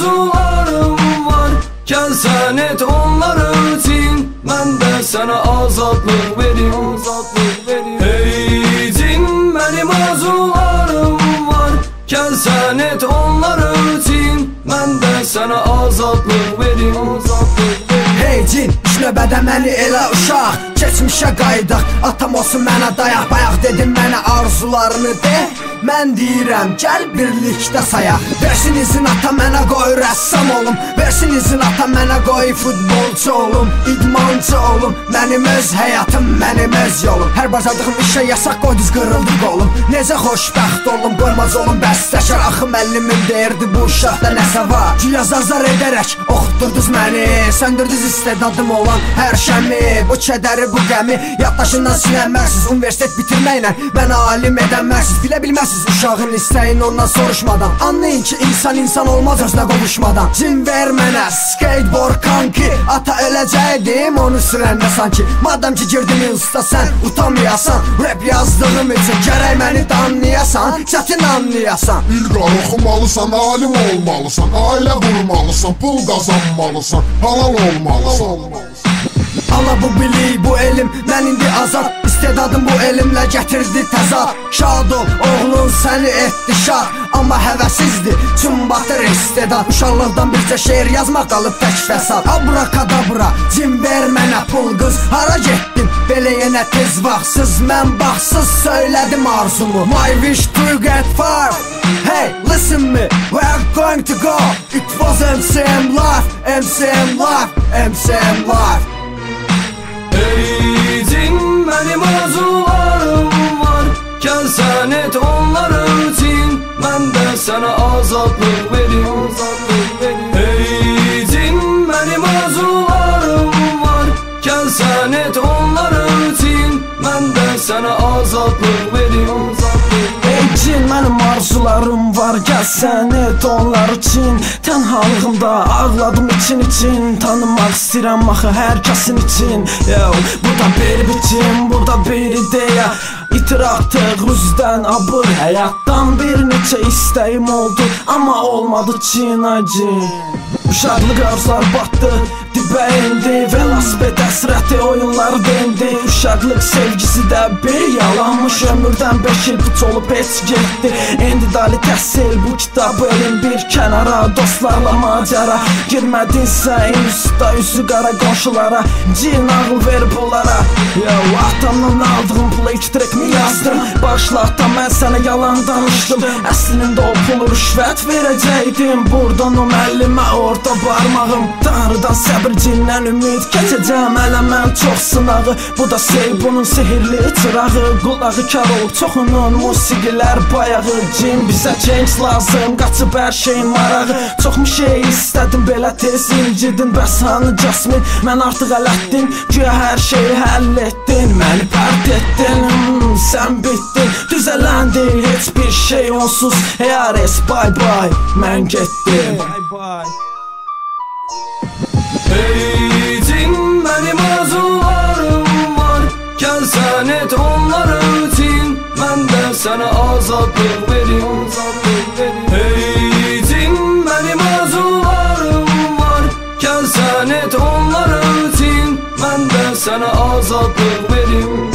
arzularım var. Gəl sən et onları cin, mən də sənə azadlıq verim. Hey cin, mənim arzularım var. Gəl sən et onları cin, mən də sənə azadlıq verim. Hey cin, ilk növbədə məni elə uşaq, keçmişə qayıdaq, atam olsun mənə dayaq. Bayaq dedim mənə arzularını de, mən deyirəm gəl birlikdə sayaq. Versin izin ata mənə qoy rəssam olum, versin izin ata mənə qoy futbolçu olum, idmançı olum. Mənim öz həyatım, mənim öz yolum. Hər bacardığım işə yasaq qoyduz, qırıldı qolum. Necə xoşbəxt olum, qoymaz olum bəstəkar. Axı müəllimim deyirdi bu uşaqda nəsə var. Güya zar edərək oxutdurdunuz məni, söndürdünüz istedadım olan hər şəmi. Bu kədəri, bu qəmi yaddaşından silənməzsiz. Universitet bitirməklə mənə alim edənməzsiz. Bilə bilməzsiz uşağın istəyini ondan soruşmadan. Anlayın ki insan insan olmaz özünə qovuşmadan. Cin ver mənə skateboard kanki, ata öləcəkdim onu sürəndə sanki. Madam ki girdim insta sən utanmayasan, rap yazdığım üçün gərək məni danlayasan, çətin anlayasan. İlqar oxumalısan, alim olmalısan, ailə qurmalısan, pul qazanmalısan, halal olmalısan. Ala bu bilik, bu elm, mən indi azad. İstedadım bu elmlə gətirdi təzad. Şad ol, oğlun səni etdi şad, amma həvəsizdir, tüm batır istedad. Uşaqlıqdan bircə şeir yazmaq qalıb tək fəsad. Abrakadabra, cin ver mənə pul qız, hara getdin? Belə yenə tez vaxtsız, mən baxsız söylədim arzumu. My wish to get far. Hey, listen me, we are going to go. It was MCM life, MCM life, MCM life. Hey cin, mənim arzularım var. Gəl sən et onları cin, mən də sənə azadlıq verim. Hey cin, mənim arzularım var. Gəl sən et onları cin, mən də sənə azadlıq verim. Ey cin, mənim arzularım var, gəl sən et onlar üçün. Tənhalığımda ağladım için için, tanımaq istəyirəm axı hər kəsin için. Yo, bu da bir biçim, bu da bir ideya. İtir artıq üzdən abır, həyatdan bir neçə istəyim oldu, amma olmadı cin ay cin. Uşaqlıq arzular batdı, dibə indi, velosiped həsrəti oyunları dendi. Uşaqlıq sevgisi də bir yalanmış, ömürdən 5 il puç olub heç getdi. İndi dali təhsil, bu kitabı elin bir kənara, dostlarla macəra. Girmədinsə insta üzü qara qonşulara, cin ağıl ver bunlara. Yo, atamdan aldığım pula 2 trek mi yazdım? Bağışla atam, mən sənə yalan danışdım. Əslində o pulu rüşvət verəcəkdim. Buradan o müəllimə orta barmağım. Tanrıdan səbir, cindən ümid, keçəcəm hələ mən çox sınağı. Bu da bunun sehirli çırağı, qulağı kar olub çoxunun musiqilər bayağı. Cin bizə change lazım, qaçıb hər şeyin marağı. Çoxmu şey istədim, belə tez incidin, bəs hanı Jasmin? Mən artıq ələtdin, güya hər şeyi həll etdin. Məni pərt etdin, sən bitdin, düzələndi heç bir şey onsuz. Hey Ares, bye bye, mən getdim. Hey cin, mənim arzularım var. Gəl sən et onları cin, mən də sənə azadlıq verim. Hey cin, mənim arzularım var. Gəl sən et onları cin, mən də sənə azadlıq verim.